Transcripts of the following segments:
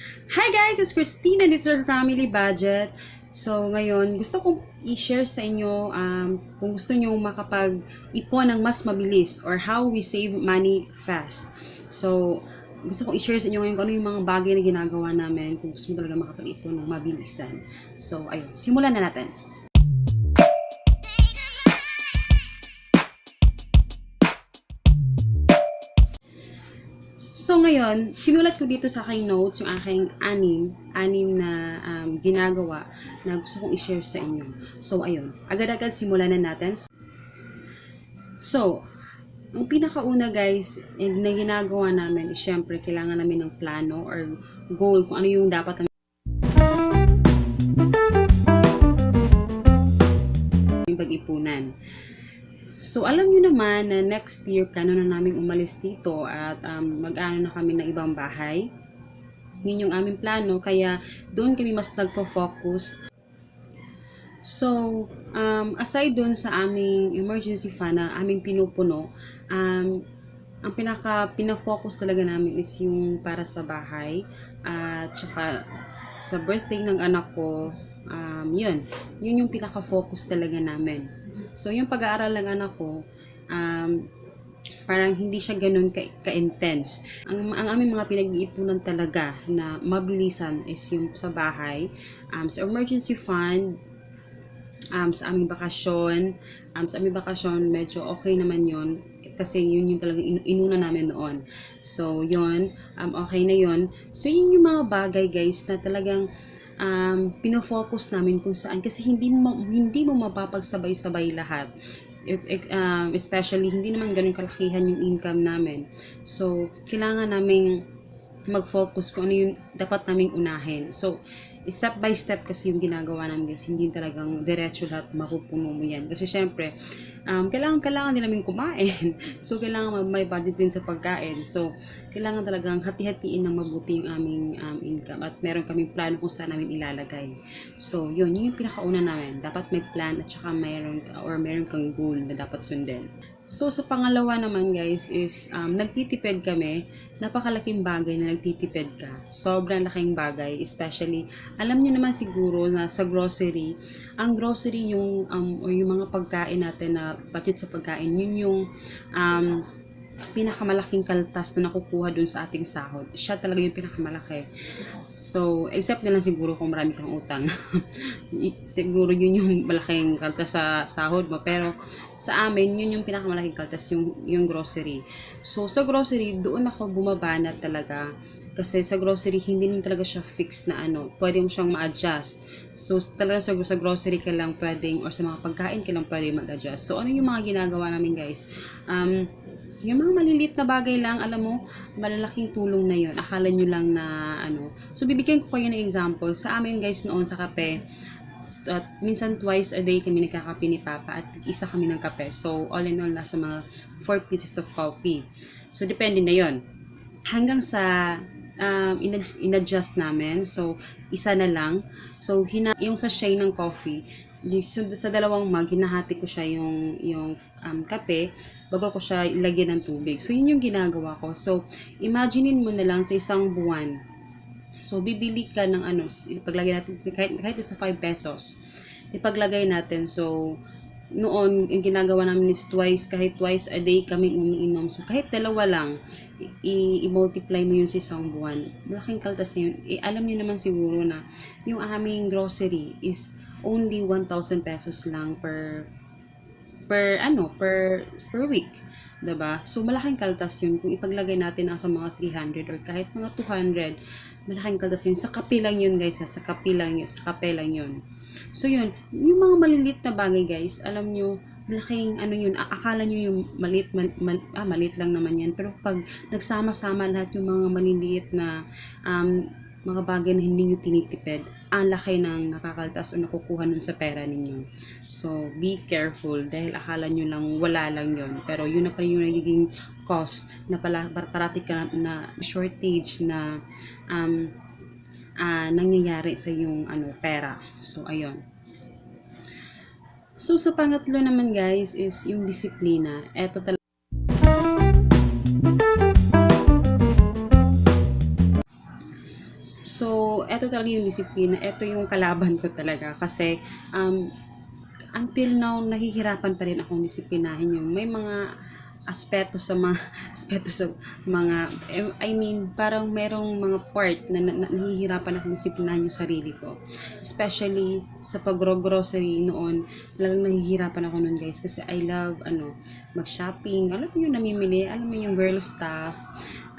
Hi guys, it's Christine and this is our family budget. So ngayon, gusto kong i-share sa inyo kung gusto nyo makapag-ipon ng mas mabilis or how we save money fast. So, gusto kong i-share sa inyo ngayon kung ano yung mga bagay na ginagawa namin kung gusto mo talaga makapag-ipon ng mabilisan. So, ayun, simulan na natin. So ngayon, sinulat ko dito sa aking notes yung aking anim na ginagawa na gusto kong i-share sa inyo. So ayun, agad-agad simulan na natin. So, ang pinakauna guys, na ginagawa namin is syempre kailangan namin ng plano or goal kung ano yung dapat namin pag-ipunan. So, alam nyo naman na next year, plano na namin umalis dito at mag-ano na kami ng ibang bahay. Yun yung aming plano, kaya doon kami mas nagpo-focus. So, aside doon sa aming emergency fund na aming pinupuno, ang pina-focus talaga namin is yung para sa bahay at saka sa birthday ng anak ko, yun yung pinaka-focus talaga namin. So, yung pag-aaral ng anak ko, parang hindi siya ganun ka-intense. Ang aming mga pinag-iipunan talaga na mabilisan is yung sa bahay, sa emergency fund, sa aming bakasyon. Sa aming bakasyon, medyo okay naman yon kasi yun yung talagang inuna namin noon. So, yun, okay na yun. So, yun yung mga bagay guys na talagang pinofocus namin kung saan kasi hindi mo mapapagsabay-sabay lahat. Especially hindi naman ganun kalakihan yung income namin. So, kailangan naming mag-focus kung ano yung dapat naming unahin. So, step by step kasi yung ginagawa namin guys, hindi talagang diretso lahat mapupuno mo yan. Kasi syempre, kailangan din namin kumain. So, kailangan may budget din sa pagkain. So, kailangan talagang hati-hatiin ng mabuti yung aming income. At meron kaming plano kung saan namin ilalagay. So, yun yung pinakauna namin. Dapat may plan at saka meron kang goal na dapat sundin. So, sa pangalawa naman guys is nagtitipid kami. Napakalaking bagay na nagtitipid ka. Sobrang laking bagay. Especially, alam niyo naman siguro na sa grocery, ang grocery yung, or yung mga pagkain natin na budget sa pagkain, yun yung pinakamalaking kaltas na nakukuha dun sa ating sahod. Siya talaga yung pinakamalaki. So, except na lang siguro kung marami kang utang. Siguro yun yung malaking kaltas sa sahod mo. Pero sa amin, yun yung pinakamalaking kaltas, yung grocery. So, sa grocery, doon ako bumabana talaga. Kasi sa grocery, hindi naman talaga siya fixed na ano. Pwede mo siyang ma-adjust. So, talaga sa grocery ka lang pwedeng, or sa mga pagkain ka lang pwedeng mag-adjust. So, ano yung mga ginagawa namin guys? Yung mga maliliit na bagay lang, alam mo, malalaking tulong na yun. Akala nyo lang na ano. So, bibigyan ko kayo ng example. Sa amin guys noon sa kape, at minsan twice a day kami nagkakape ni Papa at isa kami ng kape. So, all in all, nasa mga 4 pieces of coffee. So, depende na yon. Hanggang sa in-adjust namin. So, isa na lang. So, yung sachet ng coffee, sa dalawang mug, hinahati ko siya yung kape bago ko siya ilagyan ng tubig. So, yun yung ginagawa ko. So, imaginein mo na lang sa isang buwan. So, bibili ka ng ano, ipaglagay natin, kahit sa 5 pesos, ipaglagay natin. So, noon, yung ginagawa namin is kahit twice a day kami umiinom. So, kahit dalawa lang, i-multiply mo yun sa isang buwan. Malaking kaltas na yun. Alam niyo naman siguro na yung aming grocery is only 1,000 pesos lang per week. Diba? So, malaking kaltas yun. Kung ipaglagay natin sa mga 300 or kahit mga 200, malaking kaltas yun. Sa kape lang yun, guys. Sa kape lang yun. So, yun. Yung mga maliliit na bagay, guys, alam nyo, malaking ano yun. Akala nyo yung maliit lang naman yan. Pero pag nagsama-sama lahat yung mga maliliit na mga bagay na hindi nyo tinitipid, ang laki ng nakakaltas o nakukuha nun sa pera ninyo. So, be careful dahil akala nyo lang wala lang yon. Pero yun na pala yung nagiging cost na parati ka na shortage na nangyayari sa yung pera. So, ayun. So, sa pangatlo naman guys is yung disiplina. Eto talaga. So, eto talaga yung disiplina, eto yung kalaban ko talaga kasi until now nahihirapan pa rin akong disiplinahin yung may mga aspeto sa mga aspeto sa mga I mean parang merong mga part na nahihirapan akong disiplinahin yung sarili ko, especially sa pag-grocery noon. Talagang nahihirapan ako noon guys kasi I love mag-shopping, alam mo yung namimili, alam mo yung girl stuff.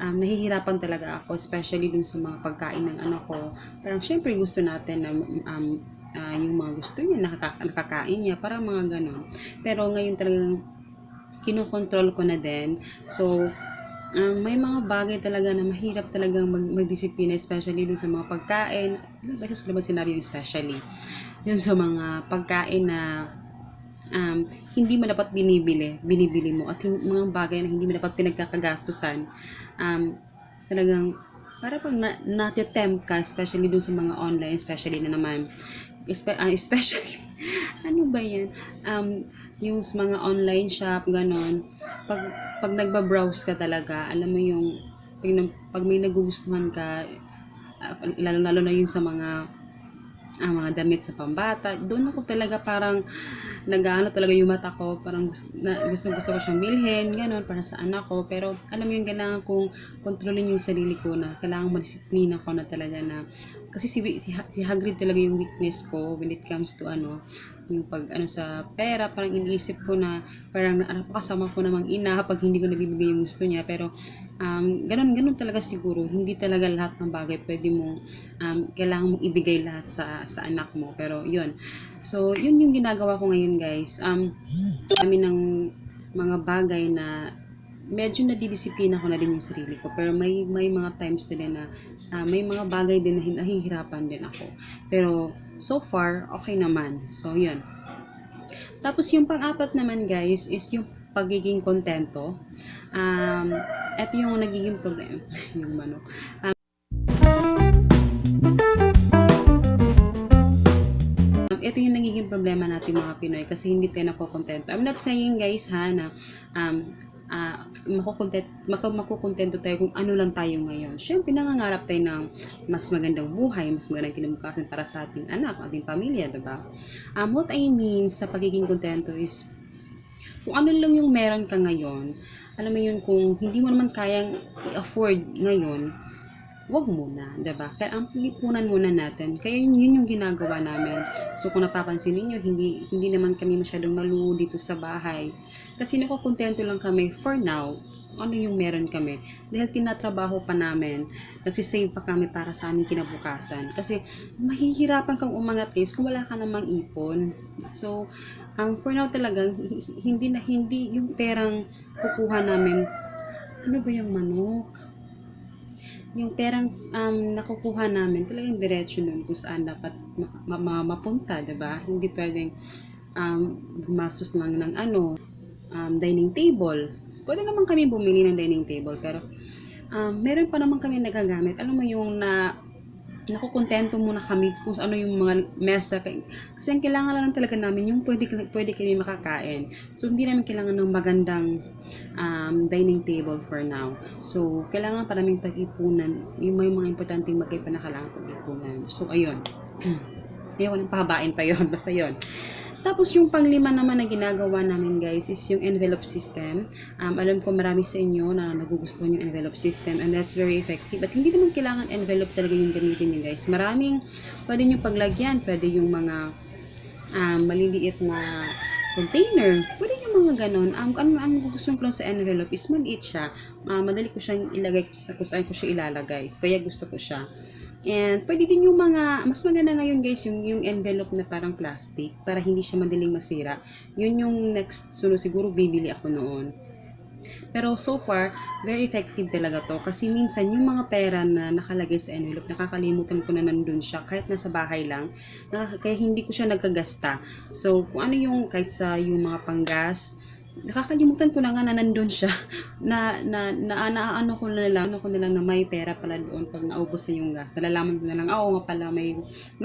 Nahihirapan talaga ako especially dun sa mga pagkain ng anak ko. Parang syempre gusto natin na yung mga gusto niya nakakain niya, para mga ganon. Pero ngayon talagang kinokontrol ko na din. So, may mga bagay talaga na mahirap talagang magdisiplina, especially dun sa mga pagkain. Ilang beses ko naman sinabi yung especially. Yun sa mga pagkain na hindi mo dapat binibili mo, at mga bagay na hindi mo dapat pinagkakagastusan. Talagang para pag natitempt ka, especially dun sa mga online, especially na naman, especially, ano ba yan? Yung mga online shop, ganon. Pag nagba-browse ka talaga, alam mo yung, pag may nagugustuhan ka, lalo na yun sa mga damit sa pambata, doon ako talaga parang nag-ano talaga yung mata ko, parang gusto ko siyang bilhin, gano'n, para sa anak ko. Pero alam mo yung kailangan kong kontrolin yung sarili ko, na kailangan madisiplina ko na talaga na, kasi si Hagrid talaga yung weakness ko when it comes to yung sa pera. Parang iniisip ko na parang napakasama ko namang ina pag hindi ko nabibigay yung gusto niya. Pero ganun talaga siguro, hindi talaga lahat ng bagay pwede mong kailangan mong ibigay lahat sa anak mo. Pero yun, so yun yung ginagawa ko ngayon guys. Kami ng mga bagay na medyo nadidisiplina ko na din yung sarili ko, pero may mga times din na may mga bagay din na nahihirapan din ako, pero so far okay naman. So yun. Tapos yung pang-apat naman guys is yung pagiging kontento. Ito yung nagiging problema yung manok. Ito yung nagiging problema natin mga Pinoy, kasi hindi tayo nakokontento. I'm not saying guys na makukontento tayo kung ano lang tayo ngayon. Siyempre nangangarap tayo ng mas magandang buhay, mas magandang kinabukasan para sa ating anak, ating pamilya, diba? What I mean sa pagiging kontento is kung ano lang yung meron ka ngayon. Alam mo yun, kung hindi mo naman kayang i-afford ngayon, wag muna, diba? Kaya ang pag-ipunan muna natin. Kaya yun yung ginagawa namin. So kung napapansin niyo, hindi naman kami masyadong maluho dito sa bahay. Kasi nakokontento lang kami for now kung ano yung meron kami. Dahil tinatrabaho pa namin, nagsisave pa kami para sa aming kinabukasan. Kasi mahihirapan kang umangat guys kung wala ka namang ipon. So, for now talagang hindi yung perang kukuha namin. Ano ba yung manok? Yung perang nakukuha namin talagang diretso nun kung saan dapat mapunta, diba? Hindi pwedeng gumastos lang ng dining table. Pwede naman kami bumili ng dining table, pero meron pa naman kami nagagamit. Alam mo yung nakukontento muna kami kung ano yung mga mesa. Kasi ang kailangan lang talaga namin yung pwede kami makakain. So hindi namin kailangan ng magandang dining table for now. So kailangan pa namin pag-ipunan yung may mga importanteng bagay pa na kailangan pag-ipunan. So ayun. Ayaw nang pahabain pa yon. Basta yon. Tapos yung panglima naman na ginagawa namin guys is yung envelope system. Alam ko marami sa inyo na nagugustuhan yung envelope system, and that's very effective. At hindi naman kailangan envelope talaga yung gamitin nyo guys. Maraming pwede nyo paglagyan. Pwede yung mga maliliit na container. Pwede yung mga ganon. Ang gusto ko lang sa envelope is maliit siya. Madali ko siyang ilagay kung saan ko siya ilalagay. Kaya gusto ko siya. And pwede din yung mga, mas maganda ngayon guys, yung envelope na parang plastic, para hindi siya madaling masira. Yun yung next sunod siguro bibili ako noon. Pero so far, very effective talaga to. Kasi minsan yung mga pera na nakalagay sa envelope, nakakalimutan ko na nandun siya kahit nasa bahay lang. Kaya hindi ko siya nagkagasta. So kung ano yung kahit sa yung mga panggas, nakakalimutan ko na nga na nandun siya, ano ko na lang na may pera pala doon pag naubos na yung gas. Nalalaman ko na lang, oo nga pala, may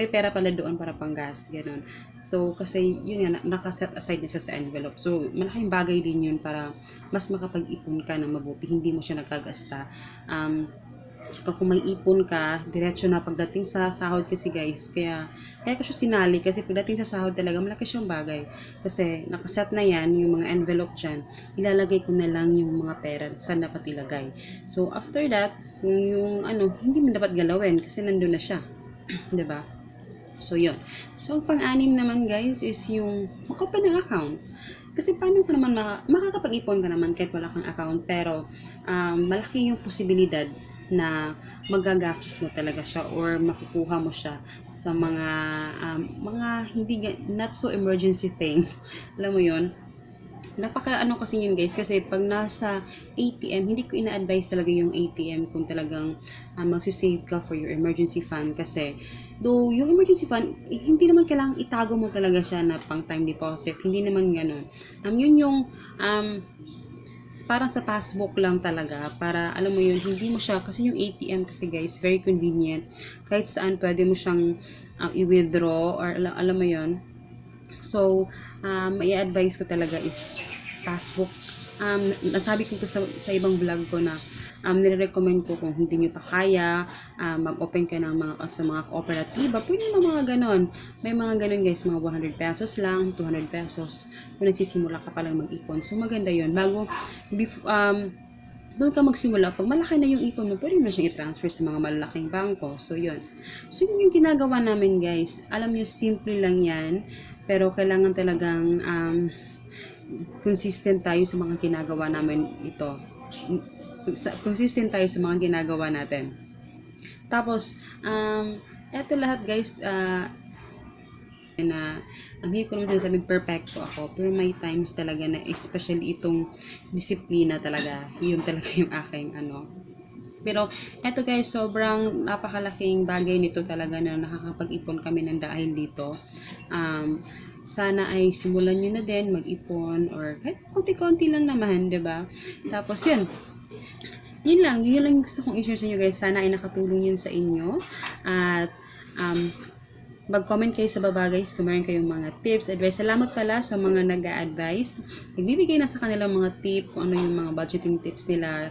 pera pala doon para pang gas, gano'n. So kasi yun nga, nakaset aside na siya sa envelope. So malaking bagay din yun para mas makapag-ipon ka ng mabuti, hindi mo siya nagkagasta. Saka kung may ipon ka, diretso na pagdating sa sahod kasi guys. Kaya ko siya sinali kasi pagdating sa sahod talaga malaki siyang bagay. Kasi nakaset na yan, yung mga envelope dyan, ilalagay ko na lang yung mga pera saan dapat ilagay. So after that, yung ano, hindi mo dapat galawin kasi nandun na siya. 'Di ba? So yun. So ang pang-anim naman guys is yung mag-open ng account. Kasi paano ka naman makakapag-ipon ka naman kahit wala kang account, pero malaki yung posibilidad na magagastos mo talaga siya or makukuha mo siya sa mga hindi not so emergency thing. Alam mo yon, napaka ano kasi yun guys, kasi pag nasa ATM, hindi ko ina-advise talaga yung ATM kung talagang magsisave ka for your emergency fund. Kasi though yung emergency fund, hindi naman kailangang itago mo talaga siya na pang time deposit, hindi naman ganun. Yun yung parang sa passbook lang talaga, para alam mo yun, hindi mo siya, kasi yung ATM kasi guys, very convenient, kahit saan pwede mo siyang i-withdraw or alam mo yun. So i-advise ko talaga is passbook. Nasabi ko sa ibang vlog ko na nire-recommend ko kung hindi nyo pa kaya, mag-open ka ng sa mga kooperatiba, pwede naman mga ganon. May mga ganon guys, mga 100 pesos lang, 200 pesos, kung nagsisimula ka pa lang mag-ipon. So maganda yon bago, doon ka magsimula. Pag malaki na yung ipon mo, pwede mo siyang i-transfer sa mga malalaking bangko. So yun. So yun yung ginagawa namin guys. Alam nyo, simple lang yan, pero kailangan talagang consistent tayo sa mga ginagawa namin ito. Consistent tayo sa mga ginagawa natin. Tapos, eto lahat guys, hindi ko naman sinasabing perfecto ako, pero may times talaga na especially itong disiplina talaga, yun talaga yung aking ano. Pero eto guys, sobrang napakalaking bagay nito talaga na nakakapag-ipon kami ng dahil dito. Sana ay simulan nyo na din mag-ipon, or kahit konti-konti lang naman, 'di ba? Tapos yun lang gusto kong i-share sa inyo guys. Sana ay nakatulong yun sa inyo. At mag-comment kayo sa baba guys kung meron kayong mga tips, advice. Salamat pala sa mga nag-a-advise. Nagbibigay na sa kanilang mga tip kung ano yung mga budgeting tips nila.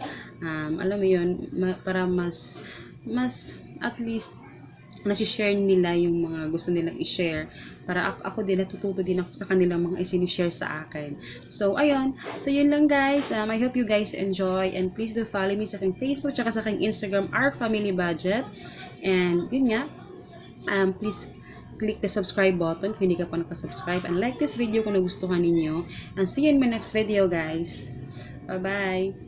Alam mo yun, para mas at least nasi-share nila yung mga gusto nilang i-share, para ako din natututo din ako sa kanilang mga i-share sa akin. So ayun, so yun lang guys. I hope you guys enjoy, and please do follow me sa aking Facebook tsaka sa aking Instagram, Our Family Budget. And yun nga, please click the subscribe button kung hindi ka pa nakasubscribe, and like this video kung nagustuhan ninyo, and see you in my next video guys. Bye bye.